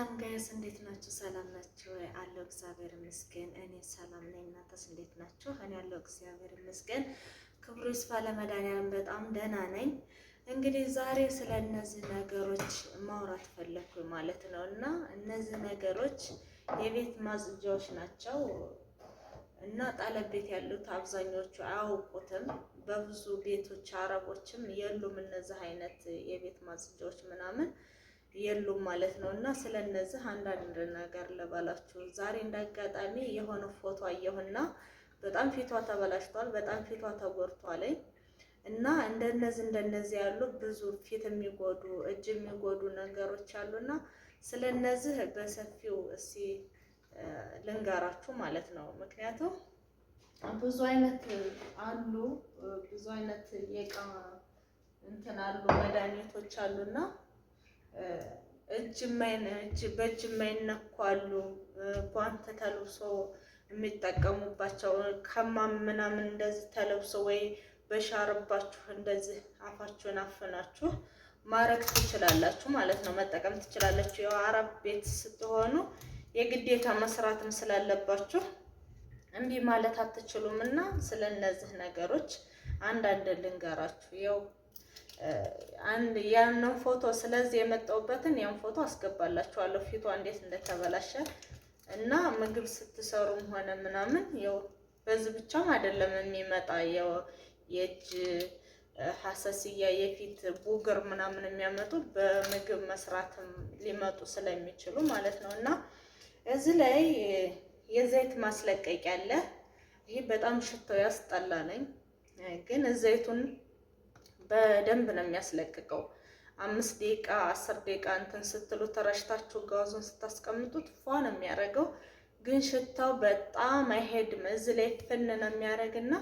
ሰላም guys፣ እንዴት ናችሁ? ሰላም ናችሁ? አለሁ፣ እግዚአብሔር ይመስገን። እኔ ሰላም ነኝ። እናንተስ እንዴት ናችሁ? እኔ አለሁ፣ እግዚአብሔር ይመስገን። ክብሩ ይስፋ ለመድኃኒዓለም። በጣም ደህና ነኝ። እንግዲህ ዛሬ ስለ እነዚህ ነገሮች ማውራት ፈለኩ ማለት ነው። እና እነዚህ ነገሮች የቤት ማጽጃዎች ናቸው እና ጣለብ ቤት ያሉት አብዛኞቹ አያውቁትም። በብዙ ቤቶች አረቦችም የሉም እነዚህ አይነት የቤት ማጽጃዎች ምናምን የሉም ማለት ነው። እና ስለነዚህ አንዳንድ ነገር ልበላችሁ። ዛሬ እንዳጋጣሚ የሆነ ፎቶ አየሁና በጣም ፊቷ ተበላሽቷል፣ በጣም ፊቷ ተጎድቷለኝ። እና እንደነዚህ ያሉ ብዙ ፊት የሚጎዱ፣ እጅ የሚጎዱ ነገሮች አሉና ስለነዚህ በሰፊው እስኪ ልንገራችሁ ማለት ነው። ምክንያቱም ብዙ አይነት አሉ፣ ብዙ አይነት የእቃ እንትን አሉ፣ መድኃኒቶች አሉና እጅ በእጅ የማይነኩ አሉ። ጓንት ተለብሶ የሚጠቀሙባቸው ከማም ምናምን እንደዚህ ተለብሶ ወይ በሻርባችሁ እንደዚህ አፋችሁን አፍናችሁ ማረግ ትችላላችሁ ማለት ነው። መጠቀም ትችላላችሁ። ያው አረብ ቤት ስትሆኑ የግዴታ መስራትም ስላለባችሁ እምቢ ማለት አትችሉም። እና ስለነዚህ ነገሮች አንዳንድ ልንገራችሁ። ያው አንድ ያንን ፎቶ ስለዚህ የመጣሁበትን ያን ፎቶ አስገባላችኋለሁ ፊቷ እንዴት እንደተበላሸ። እና ምግብ ስትሰሩም ሆነ ምናምን ያው በዚህ ብቻም አይደለም የሚመጣ፣ የእጅ حساسية፣ የፊት ቡግር ምናምን የሚያመጡ በምግብ መስራትም ሊመጡ ስለሚችሉ ማለት ነው። እና እዚህ ላይ የዘይት ማስለቀቂያ አለ። ይህ በጣም ሽታው ያስጠላነኝ፣ ግን ዘይቱን በደንብ ነው የሚያስለቅቀው። 5 ደቂቃ፣ 10 ደቂቃ እንትን ስትሉ ተረሽታችሁ ጋዙን ስታስቀምጡት ፏ ነው የሚያደርገው። ግን ሽታው በጣም አይሄድም። እዚህ ላይ ፍን ነው የሚያደርግና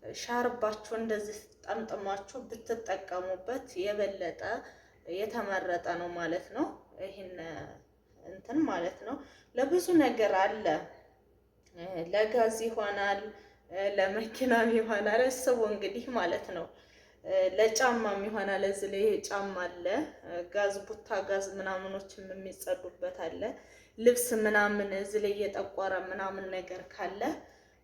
ሻርባችሁ እንደዚህ ጠምጥማችሁ ብትጠቀሙበት የበለጠ የተመረጠ ነው ማለት ነው። ይህን እንትን ማለት ነው ለብዙ ነገር አለ። ለጋዝ ይሆናል፣ ለመኪናም ይሆናል። እስቡ እንግዲህ ማለት ነው። ለጫማም ይሆናል። እዚህ ላይ ጫማ አለ፣ ጋዝ ቡታ ጋዝ ምናምኖችም የሚጸዱበት አለ። ልብስ ምናምን እዚህ ላይ እየጠቆረ ምናምን ነገር ካለ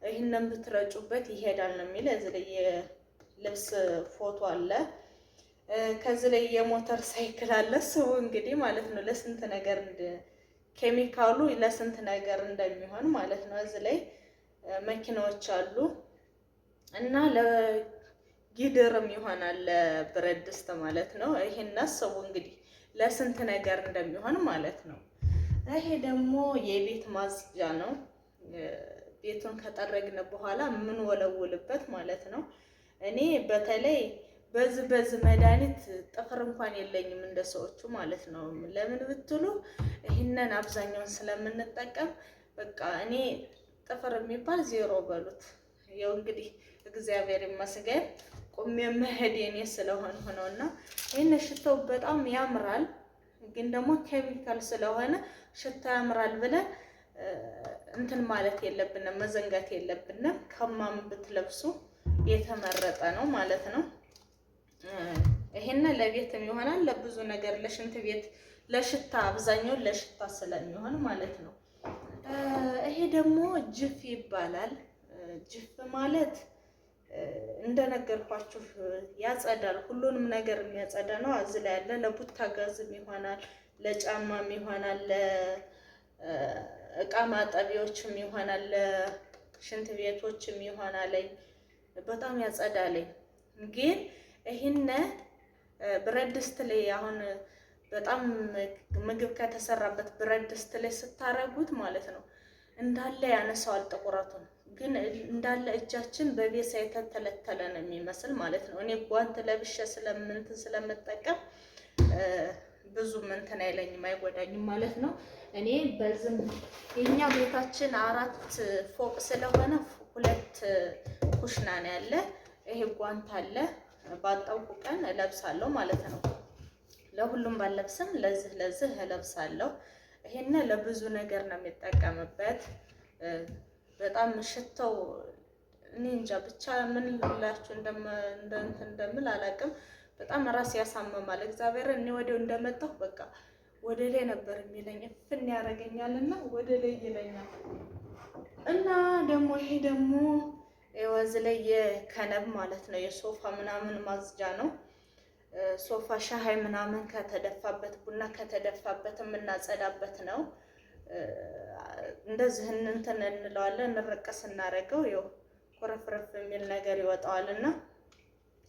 ይህንን ብትረጩበት ይሄዳል ነው የሚል። እዚህ ላይ የልብስ ፎቶ አለ። ከዚህ ላይ የሞተር ሳይክል አለ። ሰው እንግዲህ ማለት ነው ለስንት ነገር ኬሚካሉ ለስንት ነገር እንደሚሆን ማለት ነው። እዚህ ላይ መኪናዎች አሉ እና ለጊድርም ይሆናል፣ ለብረት ድስት ማለት ነው። ይሄን ሰው እንግዲህ ለስንት ነገር እንደሚሆን ማለት ነው። ይሄ ደግሞ የቤት ማጽጃ ነው። ቤቱን ከጠረግን በኋላ የምንወለውልበት ማለት ነው። እኔ በተለይ በዚህ መድኃኒት ጥፍር እንኳን የለኝም እንደ ሰዎቹ ማለት ነው። ለምን ብትሉ ይህንን አብዛኛውን ስለምንጠቀም በቃ እኔ ጥፍር የሚባል ዜሮ በሉት። ያው እንግዲህ እግዚአብሔር ይመስገን ቁሜ መሄድ የኔ ስለሆነ ሆነውና ይህን ሽታው በጣም ያምራል፣ ግን ደግሞ ኬሚካል ስለሆነ ሽታ ያምራል ብለን እንትን ማለት የለብንም፣ መዘንጋት የለብንም። كمام ብትለብሱ የተመረጠ ነው ማለት ነው። ይሄን ለቤትም ይሆናል፣ ለብዙ ነገር፣ ለሽንት ቤት፣ ለሽታ፣ አብዛኛውን ለሽታ ስለሚሆን ማለት ነው። ይሄ ደግሞ ጅፍ ይባላል። ጅፍ ማለት እንደነገርኳችሁ ያጸዳል። ሁሉንም ነገር የሚያጸዳ ነው። እዚህ ላይ ያለ ለቡታ ጋዝም ይሆናል፣ ለጫማም ይሆናል፣ ለእቃ ማጠቢያዎችም ይሆናል፣ ለሽንት ቤቶችም ይሆናል። በጣም ያጸዳልኝ። ግን ይህን ብረት ድስት ላይ አሁን በጣም ምግብ ከተሰራበት ብረት ድስት ላይ ስታረጉት ማለት ነው እንዳለ ያነሳዋል ጥቁረቱን። ግን እንዳለ እጃችን በቤሳ የተተለተለ ነው የሚመስል ማለት ነው። እኔ ጓንት ለብሼ ስለምንትን ስለምጠቀም ብዙም እንትን አይለኝም፣ አይጎዳኝም ማለት ነው። እኔ በዝም የኛ ቤታችን አራት ፎቅ ስለሆነ ሁለት ኩሽና ነው ያለ። ይሄ ጓንት አለ። ባጠብኩ ቀን እለብሳለሁ ማለት ነው። ለሁሉም ባለብስም ለዚህ ለዚህ እለብሳለሁ። ይሄን ለብዙ ነገር ነው የሚጠቀምበት። በጣም ሽታው እኔ እንጃ ብቻ ምን ልላችሁ እንደምል አላውቅም። በጣም ራስ ያሳምማል። እግዚአብሔር እኔ ወዲያው እንደመጣሁ በቃ ወደ ላይ ነበር የሚለኝ፣ እፍን ያደርገኛል እና ወደ ላይ ይለኛል። እና ደግሞ ይሄ ደግሞ ወዝ ላይ የከነብ ማለት ነው የሶፋ ምናምን ማጽጃ ነው። ሶፋ ሻሃይ ምናምን ከተደፋበት ቡና ከተደፋበት የምናጸዳበት ነው። እንደዚህ እንትን እንለዋለን፣ እንረቀስ እናደርገው ይኸው ኮረፍረፍ የሚል ነገር ይወጣዋል። እና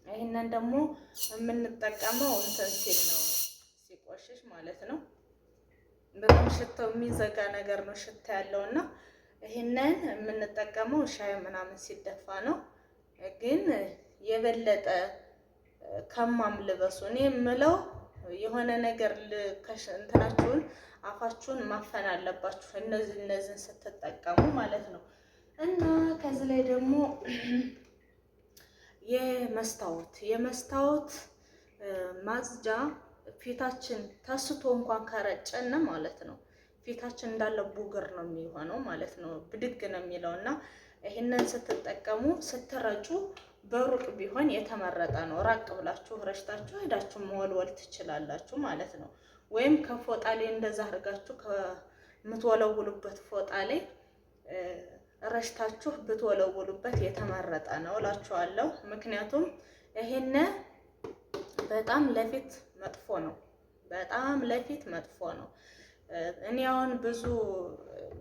ይህንን ደግሞ የምንጠቀመው እንትን ሲል ነው ሲቆሽሽ ማለት ነው። በጣም ሽታው የሚዘጋ ነገር ነው ሽታ ያለው እና ይህንን የምንጠቀመው ሻይ ምናምን ሲደፋ ነው። ግን የበለጠ ከማም ልበሱ። እኔ የምለው የሆነ ነገር እንትናችሁን አፋችሁን ማፈን አለባችሁ፣ እነዚህን ስትጠቀሙ ማለት ነው። እና ከዚህ ላይ ደግሞ የመስታወት ማጽጃ ፊታችን ተስቶ እንኳን ከረጨን ማለት ነው ፊታችን እንዳለ ቡግር ነው የሚሆነው ማለት ነው፣ ብድግ ነው የሚለው። እና ይህንን ስትጠቀሙ ስትረጩ በሩቅ ቢሆን የተመረጠ ነው። ራቅ ብላችሁ ረጭታችሁ ሄዳችሁ መወልወል ትችላላችሁ ማለት ነው። ወይም ከፎጣ ላይ እንደዛ አድርጋችሁ ከምትወለውሉበት ፎጣ ላይ ረጭታችሁ ብትወለውሉበት የተመረጠ ነው እላችኋለሁ። ምክንያቱም ይሄን በጣም ለፊት መጥፎ ነው። በጣም ለፊት መጥፎ ነው። እኔ አሁን ብዙ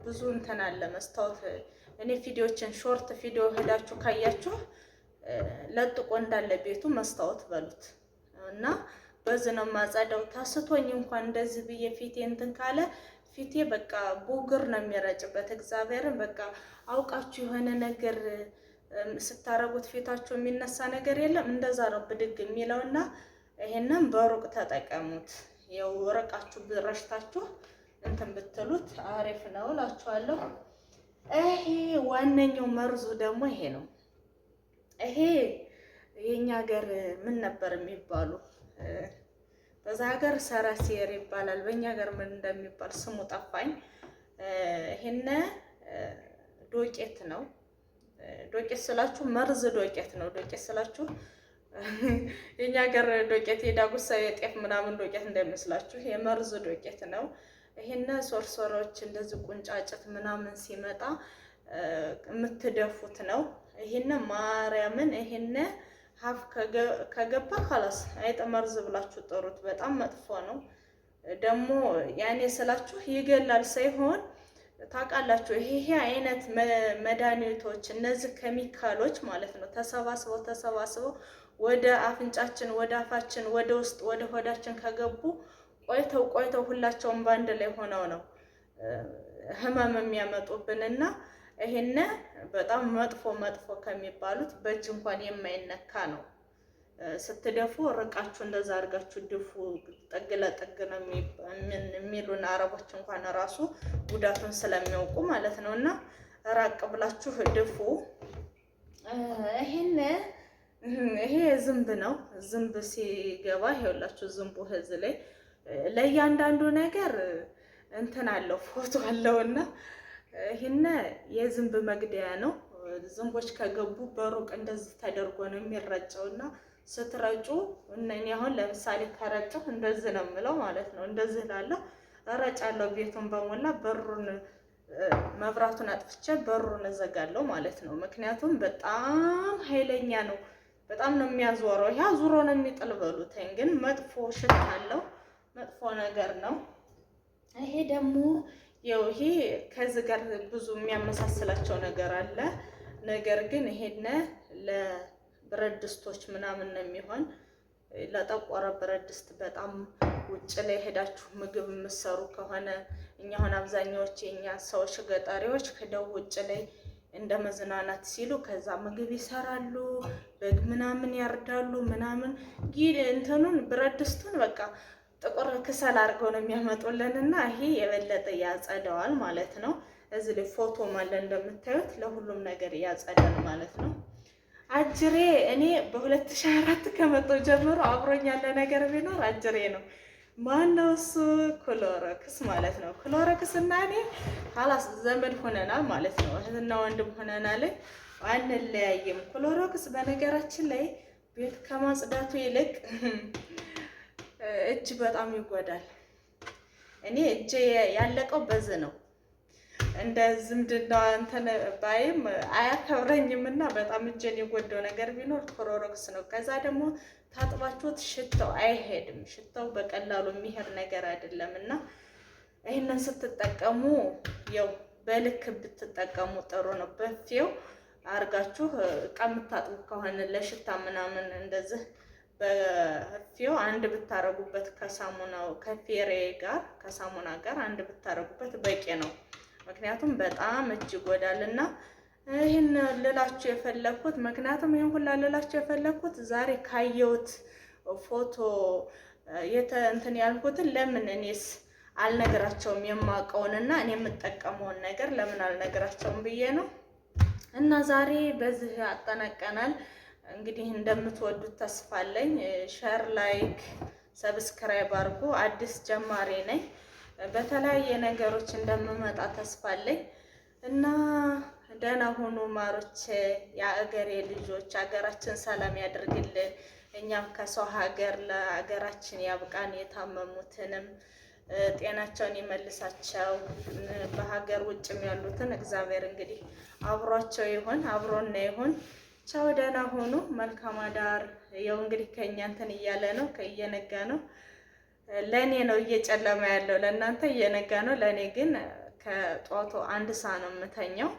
ብዙ እንትን አለ መስታወት እኔ ቪዲዮችን short ቪዲዮ ሄዳችሁ ካያችሁ ለጥቆ እንዳለ ቤቱ መስታወት በሉት እና በዚህ ነው የማጸዳው። ታስቶኝ እንኳን እንደዚህ ብዬ ፊቴ እንትን ካለ ፊቴ በቃ ቡግር ነው የሚረጭበት። እግዚአብሔርን በቃ አውቃችሁ የሆነ ነገር ስታረጉት ፊታችሁ የሚነሳ ነገር የለም። እንደዛ ነው ብድግ የሚለውና ይሄንን በሩቅ ተጠቀሙት። ያው ርቃችሁ ረሽታችሁ እንትን ብትሉት አሪፍ ነው እላችኋለሁ። ይሄ ዋነኛው መርዙ ደግሞ ይሄ ነው። ይሄ የኛ ሀገር ምን ነበር የሚባሉ በዛ ሀገር ሰራሴር ይባላል። በእኛ ሀገር ምን እንደሚባል ስሙ ጠፋኝ። ይሄነ ዶቄት ነው። ዶቄት ስላችሁ መርዝ ዶቄት ነው። ዶቄት ስላችሁ የኛ ሀገር ዶቄት የዳጉሳ የጤፍ ምናምን ዶቄት እንዳይመስላችሁ የመርዝ ዶቄት ነው። ይሄነ ሶርሶሮች እንደዚህ ቁንጫጭት ምናምን ሲመጣ የምትደፉት ነው። ይሄነ ማርያምን ይሄነ ሀፍ ከገባ خلاص አይጥ መርዝ ብላችሁ ጥሩት። በጣም መጥፎ ነው። ደግሞ ያኔ ስላችሁ ይገላል ሳይሆን ታውቃላችሁ፣ ይሄ አይነት መድኃኒቶች እነዚህ ኬሚካሎች ማለት ነው ተሰባስበው ተሰባስበው ወደ አፍንጫችን፣ ወደ አፋችን፣ ወደ ውስጥ ወደ ሆዳችን ከገቡ ቆይተው ቆይተው ሁላቸውም በአንድ ላይ ሆነው ነው ህመም የሚያመጡብንና ይሄነ በጣም መጥፎ መጥፎ ከሚባሉት በእጅ እንኳን የማይነካ ነው። ስትደፉ ርቃችሁ እንደዛ አድርጋችሁ ድፉ። ጥግ ለጥግ ነው የሚሉን አረቦች እንኳን ራሱ ጉዳቱን ስለሚያውቁ ማለት ነው። እና ራቅ ብላችሁ ድፉ። ይሄን ይሄ ዝንብ ነው። ዝንብ ሲገባ ይኸውላችሁ ዝንቡ ህዝ ላይ ለእያንዳንዱ ነገር እንትን አለው ፎቶ አለውና ይሄን የዝንብ መግደያ ነው። ዝንቦች ከገቡ በሩቅ እንደዚህ ተደርጎ ነው የሚረጨውና ስትረጩ እኔ አሁን ለምሳሌ ከረጨሁ እንደዚህ ነው የምለው ማለት ነው። እንደዚህ ላለሁ እረጫለሁ ቤቱን በሞላ በሩን መብራቱን አጥፍቼ በሩን እዘጋለሁ ማለት ነው። ምክንያቱም በጣም ኃይለኛ ነው። በጣም ነው የሚያዞረው። ያ ዙሮ ነው የሚጥል በሉትኝ። ግን መጥፎ ሽታ አለው። መጥፎ ነገር ነው። ይሄ ደግሞ ያው ይሄ ከዚህ ጋር ብዙ የሚያመሳስላቸው ነገር አለ። ነገር ግን ይሄን ለብረት ድስቶች ምናምን ነው የሚሆን። ለጠቆረ ብረት ድስት በጣም ውጭ ላይ ሄዳችሁ ምግብ የምትሰሩ ከሆነ እኛ አሁን አብዛኛዎች የኛ ሰዎች ገጠሪዎች ሄደው ውጭ ላይ እንደ መዝናናት ሲሉ ከዛ ምግብ ይሰራሉ፣ በግ ምናምን ያርዳሉ ምናምን እንትኑን ብረት ድስቱን በቃ ጥቁር ክሰል አድርገው ነው የሚያመጡልን እና ይሄ የበለጠ ያጸደዋል ማለት ነው። እዚህ ላይ ፎቶም አለ እንደምታዩት ለሁሉም ነገር ያጸዳል ማለት ነው። አጅሬ እኔ በ2004 ከመጣሁ ጀምሮ አብሮኝ ያለ ነገር ቢኖር አጅሬ ነው። ማነው እሱ? ክሎሮክስ ማለት ነው። ክሎሮክስ እና እኔ خلاص ዘመድ ሆነናል ማለት ነው። እህትና ወንድም ሆነናል፣ አንለያይም። ክሎሮክስ በነገራችን ላይ ቤት ከማጽዳቱ ይልቅ እጅ በጣም ይጎዳል። እኔ እጄ ያለቀው በዚህ ነው። እንደ ዝምድና እንትን ባይም አያከብረኝም እና በጣም እጄን የጎዳው ነገር ቢኖር ክሎሮክስ ነው። ከዛ ደግሞ ታጥባችሁት ሽታው አይሄድም። ሽታው በቀላሉ የሚሄድ ነገር አይደለም እና ይህንን ስትጠቀሙ ያው በልክ ብትጠቀሙ ጥሩ ነው። በፌው አርጋችሁ እቃ የምታጥቡ ከሆነ ለሽታ ምናምን እንደዚህ በፌው አንድ ብታረጉበት ከሳሙናው ከፌሬ ጋር ከሳሙና ጋር አንድ ብታረጉበት በቂ ነው። ምክንያቱም በጣም እጅ ይጎዳል። እና ይህን ልላችሁ የፈለግኩት፣ ምክንያቱም ይህን ሁላ ልላችሁ የፈለግኩት ዛሬ ካየሁት ፎቶ እንትን ያልኩትን ለምን እኔስ አልነግራቸውም፣ የማውቀውንና እኔ የምጠቀመውን ነገር ለምን አልነግራቸውም ብዬ ነው። እና ዛሬ በዚህ አጠናቀናል። እንግዲህ እንደምትወዱት ተስፋ አለኝ። Share፣ like፣ subscribe አድርጉ። አዲስ ጀማሪ ነኝ። በተለያየ ነገሮች እንደምመጣ ተስፋ አለኝ እና ደህና ሁኑ ማሮች፣ የአገሬ ልጆች፣ ሀገራችን ሰላም ያድርግልን። እኛም ከሰው ሀገር ለሀገራችን ያብቃን። የታመሙትንም ጤናቸውን ይመልሳቸው። በሀገር ውጭም ያሉትን እግዚአብሔር እንግዲህ አብሯቸው ይሁን፣ አብሮና ይሁን። ቻው፣ ደህና ሁኑ። መልካም አዳር። ያው እንግዲህ ከእኛ እንትን እያለ ነው፣ እየነጋ ነው። ለእኔ ነው እየጨለመ ያለው፣ ለእናንተ እየነጋ ነው። ለእኔ ግን ከጧቱ 1 ሰዓት ነው የምተኛው።